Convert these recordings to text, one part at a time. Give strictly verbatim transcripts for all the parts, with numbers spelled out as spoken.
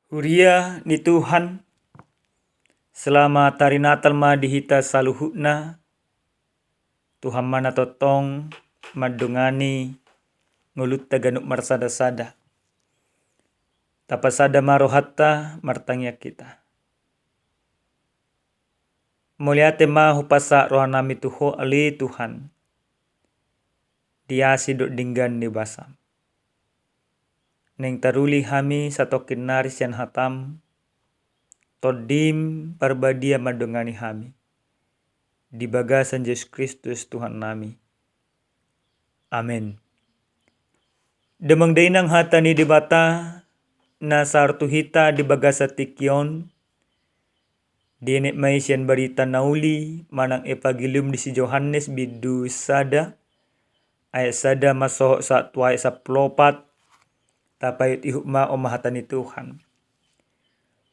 Huria ni Tuhan, selamat hari Natal ma di hita saluhutna. Tuhan ma na tongtong mandongani ngolunta ganup marsada-sada. Tapasada ma rohanta, martangiang hita. Mauliate ma hupasahat rohanami tu Ho ale Tuhan, di asi dohot denggan ni basam. Naeng taruli hami satongkin nari sian hatam, Tondim Parbadia mandongani hami, di bagasan Jesus Kristus Tuhannami. Amen. Damang dainang, hata ni Debata na sahat tu hita di bagasan tingki on, dienet ma i sian Barita na Uli manang Evangelium di si Johannes bindu sada, ayat sada masohot sahat tu ayat sampulu opat. Tapaihut-ihut ma, on ma hata ni Tuhan.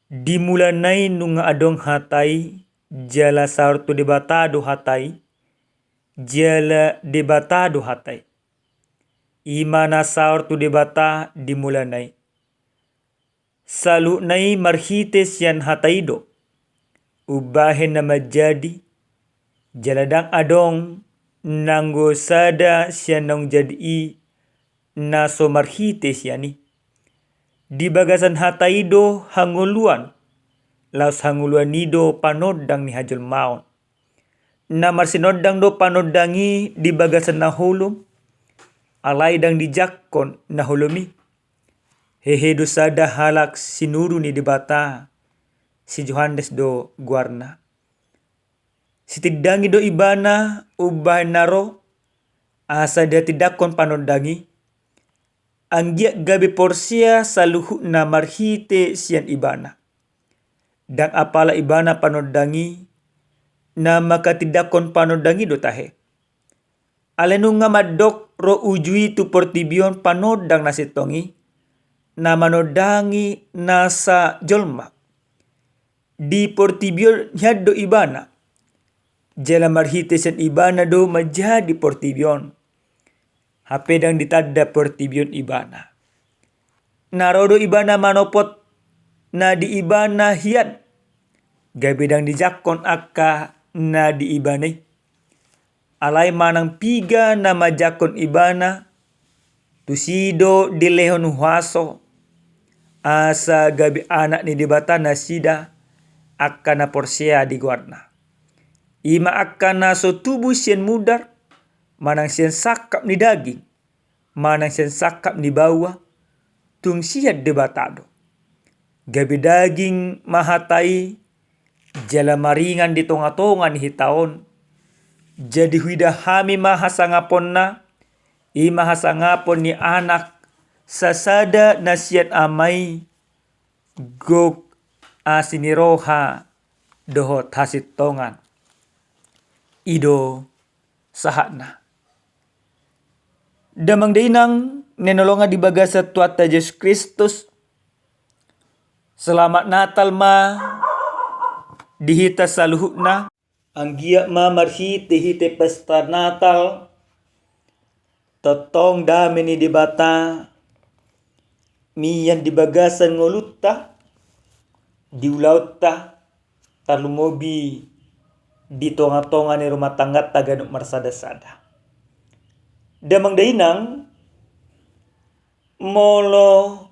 Di mulana i nunga adong Hata i, jala sahat tu Debata do Hata i, jala Debata do Hata i. I ma na sahat tu Debata di mulana i. Saluhutna i marhite sian Hata i do umbahen na manjadi, jala ndang adong nanggo sada sian naung jadi i na so marhite sian i. Di bagasan Hata i do hangoluan, laos hangoluan i do panondang ni hajolmaon. Na marsinondang do panondang i di bagasan na holom, alai ndang dijangkon na holom i. Hehe do sada halak sinuru ni Debata, si Johannes do goarna. Sitindangi do ibana umbahen na ro, asa dihatindangkon panondang i. Anggiat gabe porsea saluhutna marhite sian ibana. Ndang apala ibana panondang i, na mangkatindangkon panondang i do tahe. Alai nunga mandok ro uju i tu portibi on panondang na sintong i, na manondangi nasa jolma. Di portibi on hian do ibana, jala marhite sian ibana do manjadi portibi on. Hape ndang ditanda portibi on ibana. Na ro do ibana manopot na di ibana hian, gabe ndang dijangkon angka na di ibana i. Alai manang piga na manjangkon ibana, tusi do dilehon huaso, asa gabe anak ni Debata nasida, angka na porsea di goarna. I ma angka na so tubu sian mudar, manang sian sangkap ni daging, manang sian sangkap ni baoa, tung sian Debata do. Gabe daging ma Hata i, jala maringan di tonga-tonga ni hita on. Jadi huida hami ma hasangaponna, i ma hasangapon ni Anak sasada na sian Ama i, gok asi ni roha dohot hasintongan. I do sahatna. Damang dainang na hinaholongan di bagasan Tuhanta Jesus Kristus, selamat Natal ma di hita saluhutna. Anggiat ma marhite-hite pesta Natal, tongtong dame ni Debata mian di bagasan ngolunta, di ulaonta, tarlumobi di tonga-tonga ni rumah tangganta ganup marsada-sada. Damang dainang, molo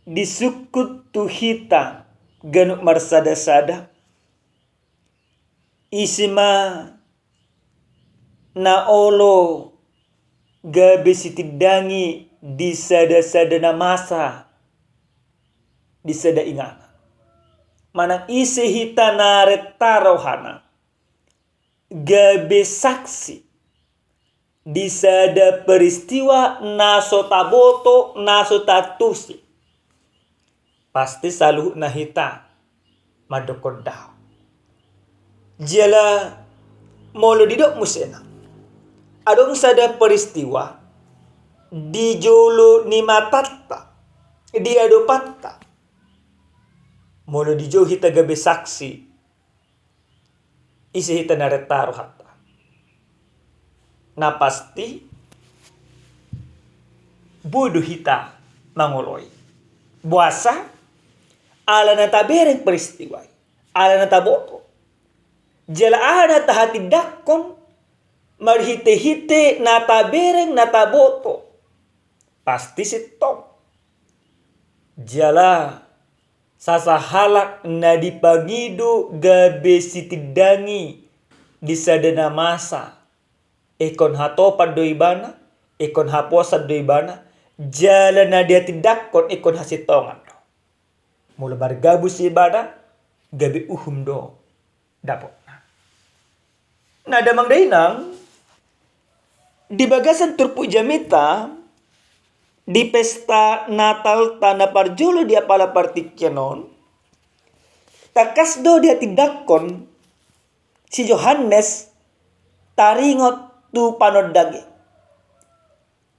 disungkun tu hita ganup marsada-sada, ise ma na olo gabe sitindangi di sada-sada na masa di sada inganan? Manang ise hita na renta rohana gabe saksi di sada peristiwa na so taboto, na so taantusi? Pasti saluhutna hita mandokkon daong. Jala molo didok muse nang, adong sada peristiwa di jolo ni matanta, di adopanta, molo dijou hita gabe saksi, ise hita na renta rohanta, na pasti boi do hita mangoloi. Boasa? Ala na tabereng peristiwa i, ala na taboto. Jala aha na tahatindangkon marhitehite na tabereng na taboto? Pasti sintong. Jala sasahalak na dipangido gabe sitindangi di sada na masa, ingkon hatopan do ibana, ingkon haposan do ibana, jala na dihatindangkon ingkon hasintongan do. Molo margabus ibana, gabe uhum do dapotna. Nah, damang dainang, di bagasan turpuk jamita, di pesta Natalta na parjolo di apala partingkian on, tangkas do dihatindangkon si Johannes taringot tu panondang i.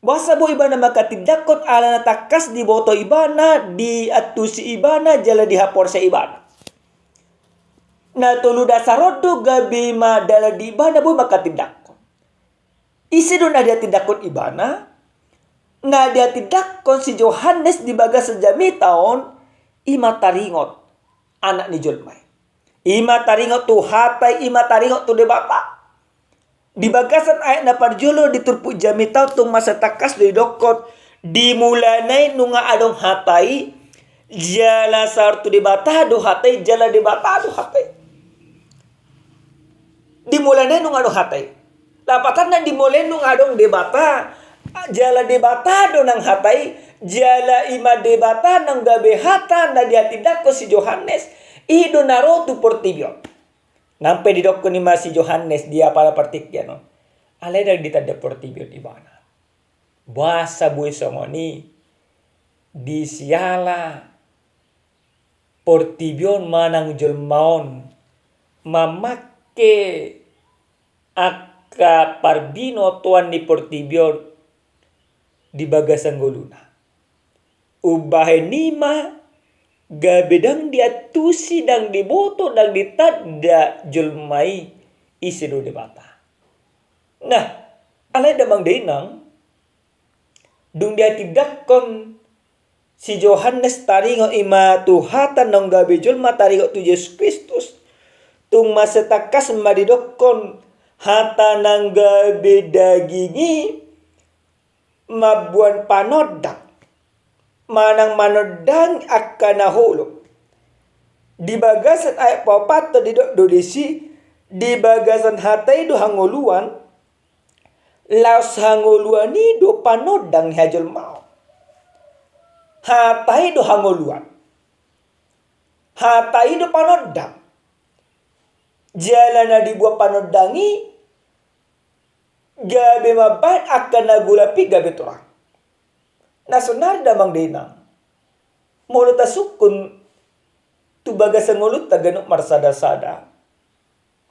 Boasa boi ibana manghatindangkon? Ala na tangkas diboto ibana, diantusi ibana, jala dihaporseai ibana. Na tolu dasar on do gabe madalan di ibana boi manghatindangkon. Ise do na dihatindangkon ibana? Na dihatindangkon si Johannes di bagasan jamita on, i ma taringot Anak ni jolma i. I ma taringot tu hata i, i ma taringot tu Debata. Di bagasan ayat na parjolo di turpuk jamita on tung mansai tangkas do didokkon, di mulana i nunga adong hata i, jala saur tu Debata do hata i, jala Debata do hata i. Di mulana i nunga adong hata i. Lapatanna di mulana i nunga adong Debata, jala Debata do nang hata i, jala i ma Debata nang gabe hata na dihatindangkon si Johannes, i do na ro tu portibi on. Nang pe didokkon i ma si Johannes di apala partingkian on, alai ndang ditanda portibi on ibana. Boasa boi songon i? Di siala portibi on manang jolma on mamangke angka parbinotoan ni portibi on di bagasan ngoluna. Umbahen i ma gabe ndang diantusi, ndang diboto, ndang ditanda jolma i ise do Debata. Nah, alai damang dainang, dung dihatindangkon si Johannes taringot i ma tu hata naung gabe jolma, taringot tu Jesus Kristus, tung mansai tangkas ma didokkon hata naung gabe daging i mamboan panondang manang manondangi angka na holom. Di bagasan ayat paopathon didok do disi, di bagasan hata i do hangoluan, laos hangoluan i do panondang ni hajolmaon. Hata i do hangoluan. Hata i do panondang. Jala na diboan panondang i gabe mambahen angka na golap i gabe torang. Na sonari damang dainang, molo tasungkun tu bagasan ngolunta ganup marsada-sada,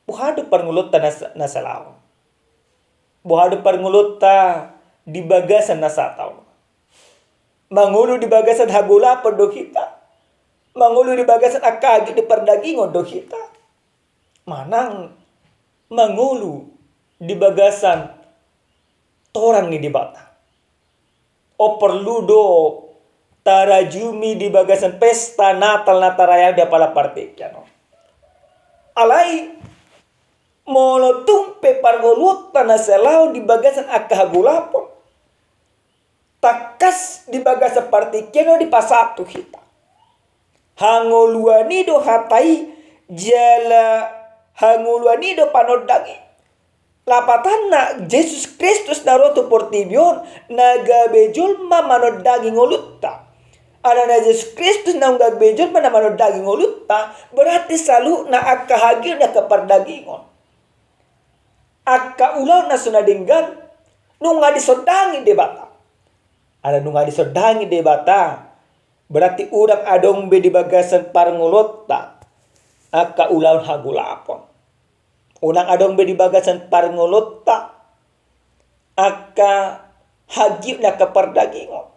boha do parngoluonta na sa-, na salaon? Boha do parngoluonta di bagasan na sahat on? Mangolu di bagasan hagolapon do hita? Mangolu di bagasan angka hagio ni pardagingon do hita? Manang mangolu di bagasan torang ni Debata? O, porlu do tarajumi di bagasan pesta Natal na tarayam di apala partingkian on. Alai molo tung pe parngoluonta na salaon di bagasan angka hagolapon, tangkas di bagasan partingkian on dipasahat tu hita. Hangoluan i do hata i, jala hangoluan i do panondang i. Lapatanna, Jesus Kristus na ro tu portibi on, na gabe jolma manondangi ngolunta. Alana Jesus Kristus naung gabe jolma na manondangi ngolunta, berarti saluhutna angka hagio ni angka pardagingon, angka ulaon na so na denggan, nunga disondangi Debata. Ala nunga disondangi Debata, berarti unang adong be di bagasan parngoluonta angka ulaon hagolapon. Unang adong be di bagasan parngoluonta angka hagio ni angka pardagingon.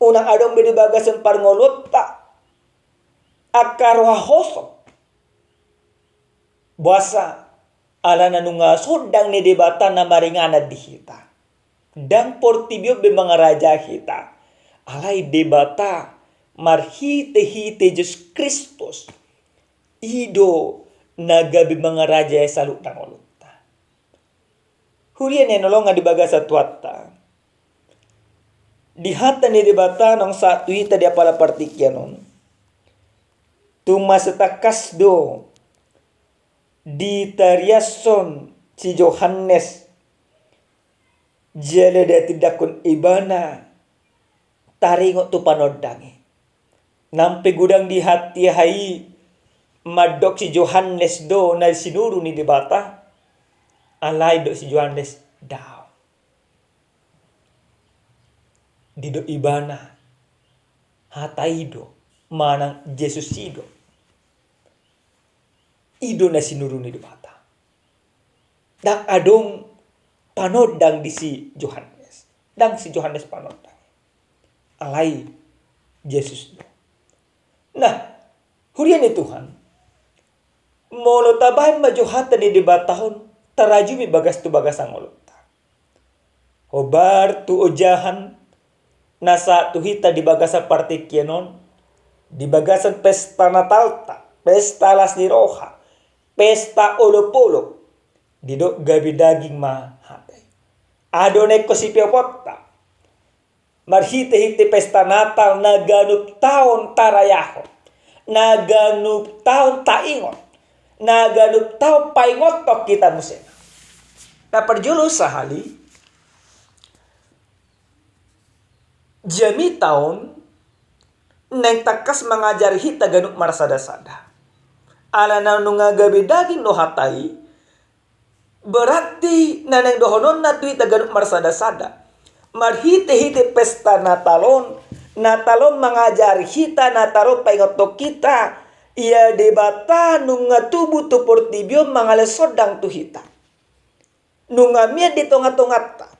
Unang adong be di bagasan parngoluonta angka roha hosom. Boasa? Alana nunga sondang ni Debata na maringanan di hita. Ndang portibi on be mangarajai hita. Alai Debata marhite-hite Jesus Kristus, i do na gabe mangaraja saluhutna ngolunta. Huria na hinaholongan di bagasan Tuhanta, di hata ni Debata naung sahat tu hita di apala partingkian on, tung mansai tangkas do ditariashon si Johannes, jala ditindangkon ibana taringot tu panondang i. Nang pe godang di hatiha i mandok si Johannes do na sinuru ni Debata, alai didok si Johannes daong. Didok ibana hata i do, manang Jesus i do. I do na sinuru ni Debata. Ndang adong panondang di si Johannes. Ndang si Johannes panondang. Alai Jesus do. Nah, huria ni Tuhan, molo tabahen ma jo hata ni Debata on tarajumi bagas tu bagasan ngolunta. Hombar tu ojahan na sahat tu hita di bagasan partingkian on, di bagasan pesta Natalta, pesta las ni roha, pesta olop-olop, didok gabe daging ma hata i. Adong na ingkon sipeoponta, marhite-hite pesta Natal na ganup taon tarayahon, na ganup taon taingot, na ganup taon paingothon hita muse. Na parjolo sahali, jamita on naeng tangkas mangajari hita ganup marsada-sada. Alana nunga gabe daging do hata i, berarti na naeng dohononna tu hita ganup marsada-sada. Marhite-hite pesta Natal on, Natal on mangajari hita, Natal on paingothon hita, ia Debata nunga tubu tu portibi on mangalehon sondang tu hita. Nunga mian di tonga-tonganta.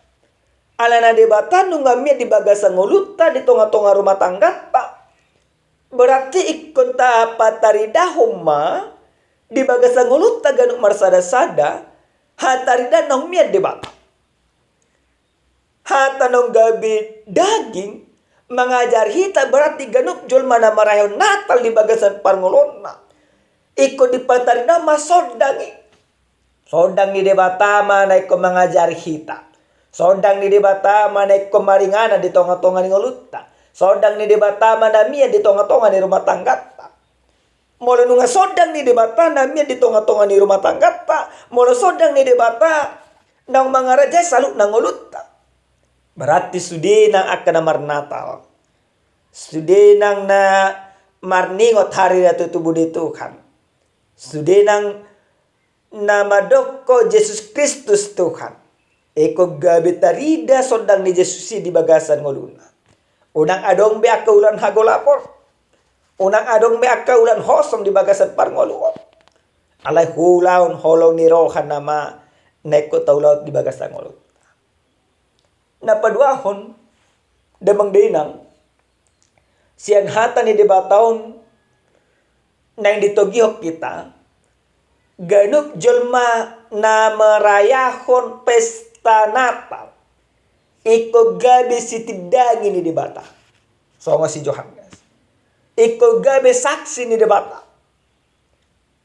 Alana Debata nunga mian di bagasan ngolunta, di tonga-tonga rumah tangganta. Berarti ingkon tapataridahon ma di bagasan ngolunta ganup marsada-sada, hataridaan naung mian Debata. Hata naung gabe daging mangajari hita, berarti ganup jolma na marayahon Natal di bagasan parngoluonna, ingkon dipataridahon ma sondang i. Sondang ni Debata ma na ingkon mangajari hita. Sondang ni Debata ma na ingkon maringanan di tonga-tonga ni ngolunta. Sondang ni Debata ma na mian di tonga-tonga ni rumah tangganta. Molo nunga sondang ni Debata na mian di tonga-tonga ni rumah tangganta, molo sondang ni Debata naung mangarajai saluhutna ngolunta, berarti sude nang angka na marnatal, sude nang na marningot hari raya tubu ni Tuhan, sude nang na mandokkon Jesus Kristus Tuhan, ingkon gabe tarida sondang ni Jesus i di bagasan ngoluna. Unang adong be angka ulaon hagolapon, unang adong be angka ulaon hosom di bagasan parngoluon. Alai ulaon holong ni roha nama na ingkon taulahon di bagasan ngolu. Na paduahon, damang dainang, sian hata ni Debata on naeng ditogihon hita, ganup jolma na marayahon pesta Natal ingkon gabe sitindangi ni Debata. Songon si Johannes, ingkon gabe saksi ni Debata.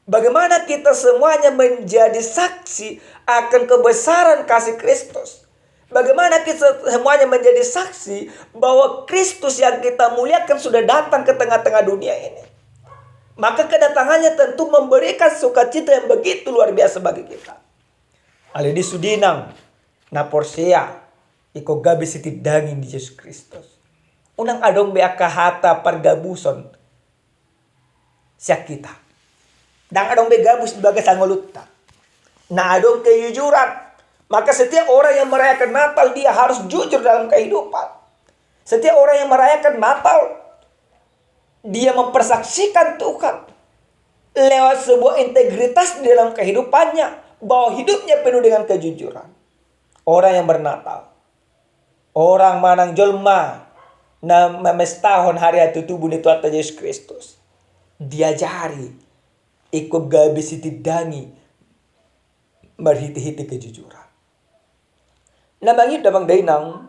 Bagaimana kita semuanya menjadi saksi akan kebesaran kasih Kristus? Bagaimana kita semuanya menjadi saksi bahwa Kristus yang kita muliakan sudah datang ke tengah-tengah dunia ini? Maka kedatangannya tentu memberikan sukacita yang begitu luar biasa bagi kita. Alai di sude nang na porsea, ingkon gabe sitindangi ni Jesus Kristus. Unang adong be angka hata pargabuson sian hita. Ndang adong be gabus di bagasan ngolunta. Na adong kejujuran. Maka setiap orang yang merayakan Natal, dia harus jujur dalam kehidupan. Setiap orang yang merayakan Natal, dia mempersaksikan Tuhan lewat sebuah integritas di dalam kehidupannya, bahwa hidupnya penuh dengan kejujuran. Orang yang bernatal, orang manang jolma na mamestahon hari raya tubu ni Tuhanta Jesus Kristus, diajari ingkon gabe sitindangi marhitehite kejujuran. Na mangihut damang dainang,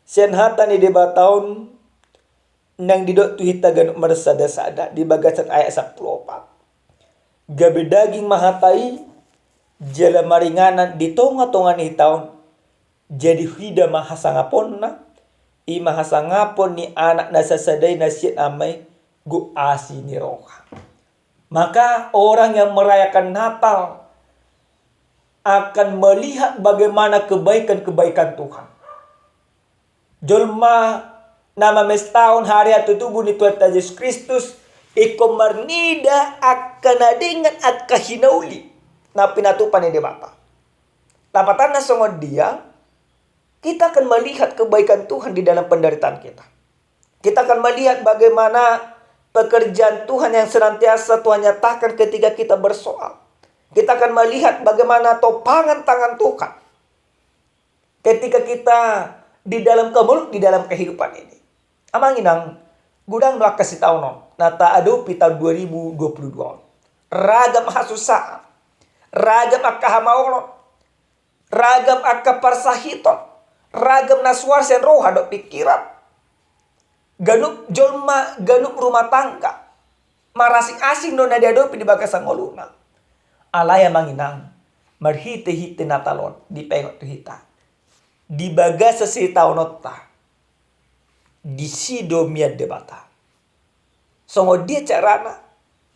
sian hata ni Debata on naeng didok tu hita ganup marsada-sada di bagasan ayat sampulu opat. Gabe daging ma hata i, jala maringanan di tonga-tonga ni hita on, jadi huida ma hasangaponna, i ma hasangapon ni Anak na sasada i na sian Ama i, gok asi ni roha. Maka orang yang merayakan Natal akan melihat bagaimana kebaikan-kebaikan Tuhan. Jolma na mamestahon hari hatutubu ni Tuhanta Jesus Kristus, ingkon marnida angka na denggan, angka hinauli na pinatupa ni Debata. Lapatanna songon dia, kita akan melihat kebaikan Tuhan di dalam penderitaan kita. Kita akan melihat bagaimana pekerjaan Tuhan yang senantiasa Tuhan nyatakan ketika kita bersoal. Kita akan melihat bagaimana topangan tangan Tuhan ketika kita di dalam kemul-, di dalam kehidupan ini. Amang inang, godang do angka sitaonon na taadopi taon dua ribu dua puluh dua on. Ragam hasusaan, ragam angka hamaolon, ragam angka parsahiton, ragam na suar sian roha dohot pingkiran. Ganup jolma, ganup rumah tangga, marasing-asing do na diadopi di bagasan ngoluna. Alai amang inang, marhite-hite Natal on dipaingot tu hita, di bagasan sitaononta, disi do mian Debata. Songon dia carana?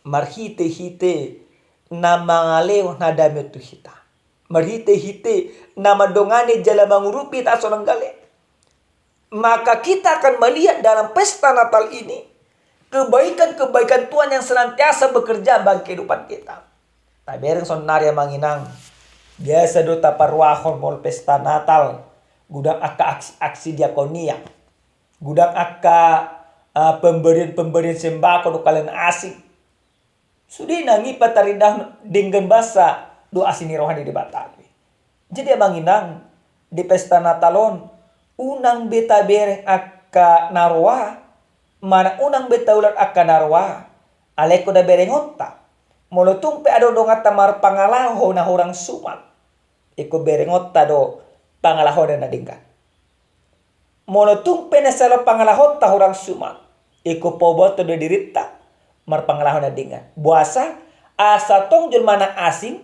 Marhite-hite na mangalehon hadame tu hita. Marhite-hite na mandongani jala mangurupi hita sonang gale. Maka kita akan melihat dalam pesta Natal ini kebaikan-kebaikan Tuhan yang senantiasa bekerja bagi kehidupan kita. Tabereng saonnari amang inang, biasa do taparuahon molo pesta Natal, godang angka aksi-aksi diakonia, godang angka, eh, pemberian-pemberian sembako dohot kaleng asing. Sude nang i pataridahon denggan basa dohot asi ni roha ni Debata be. Jadi amang inang, di pesta Natal on, unang be tabereng angka na roa, manang unang be taulat angka na roa. Alai ingkon na berengonta, molo tung pe adong donganta marpangalaho na hurang suman, ingkon berengonta do pangalahona na denggan. Molo tung pe na sala pangalahonta hurang suman, ingkon paboaonta do dirinta marpangalaho na denggan. Boasa? Asa tong jolma na asing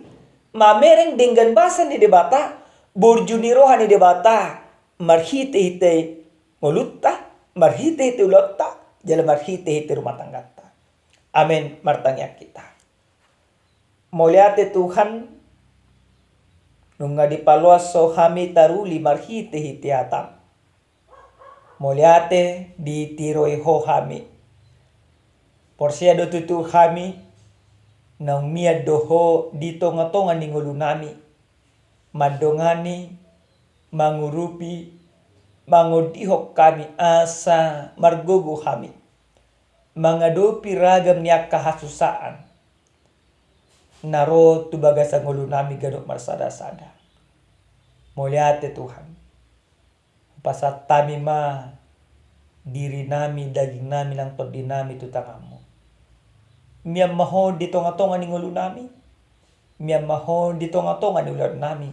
mamereng denggan basa ni Debata, burju ni roha ni Debata, marhite-hite ngolunta, marhite-hite ulaonta, jala marhite-hite rumah tangganta. Amen. Martangiang hita. Mauliate Tuhan, nunga dipaloas Ho hami taruli marhite-hite hataM. Mauliate ditiroi Ho hami. Porsea do tutu hami, naung mian do Ho di tonga-tonga ni ngolunami, mandongani, mangurupi, mangondihon hami asa margogo hami mangadopi ragam ni angka hasusaan na ro tu bagasan ngolunami ganup marsada-sada. Mauliate Tuhan. Hupasahat hami ma dirinami, dagingnami nang tondinami tu tanganMu. Mian ma Ho di tonga-tonga ni ngolunami, mian ma Ho di tonga-tonga ni ulaonnami,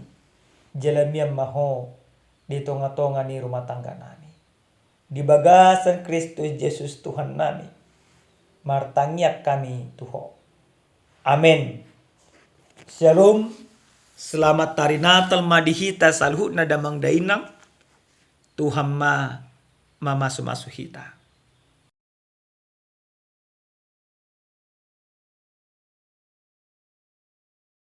jala mian ma Ho di tonga-tonga ni rumah tangganami. Di bagasan Kristus Jesus Tuhannami, martangiang hami tu Ho. Amen. Syalom. Selamat hari Natal ma di hita saluhutna damang dainang. Tuhan ma mamasu-masu hita.